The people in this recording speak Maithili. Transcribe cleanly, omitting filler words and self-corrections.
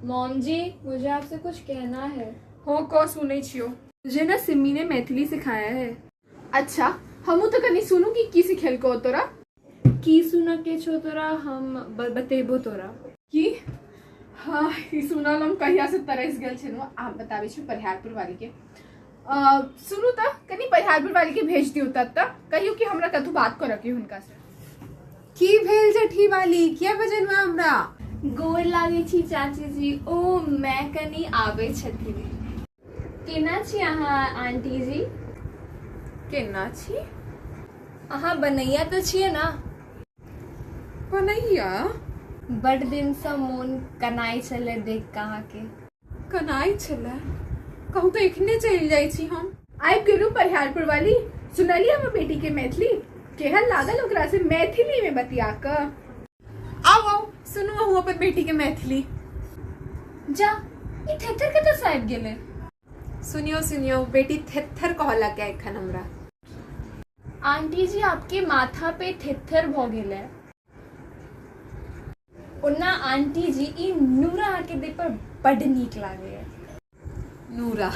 मॉम जी, मुझे आपसे कुछ कहना है। हाँ, कह, सुनै छियो। मुझे ना सिम्मी ने मैथिली सिखाया है। अच्छा, हमहूँ तऽ कनि सुनू कि की सिखेलकौ तोरा। की सुनऽ के छौ तोरा? हम बतेबो तोरा। की? हाँ, ई सुनल हम कहिया से तरस गेल छलहुँ। आब बताबै छी परिहारपुर वाली के। सुनू तऽ कनि परिहारपुर वाली के भेज दियौ तब तऽ कहियौ कि हमरा कतहु बात करऽ के हुनका से। की भेल जेठी वाली, किया बजेलहुँ हमरा? गोर लागै छी चाची जी। ओ मैं कनि आबै छथिन। केना छी अहाँ आंटी जी? केना छी? अहाँ बनैया तऽ छियै ना? बनैया? बड दिनसँ मोन कनाइ छलै देख कऽ अहाँके। कनाइ छलै? कहू तऽ एखने चलि जाइ छी हम। आबि गेलहुँ परिहारपुर वाली। सुनलियै हमर बेटी के मैथिली? केहन लागल ओकरा से मैथिली में बतिया कऽ? आउ आउ, सुनू अहूँ अपन बेटी के मैथिली। जा, ई थेथर कतऽ से आबि गेलै? सुनियो सुनियो, बेटी थेथर कहलक एखन हमरा। आंटी जी, आपके माथा पे थेथर भऽ गेलै। ओना आंटी जी, ई नूरा अहाँके देह पर बड नीक लागैया। नूरा।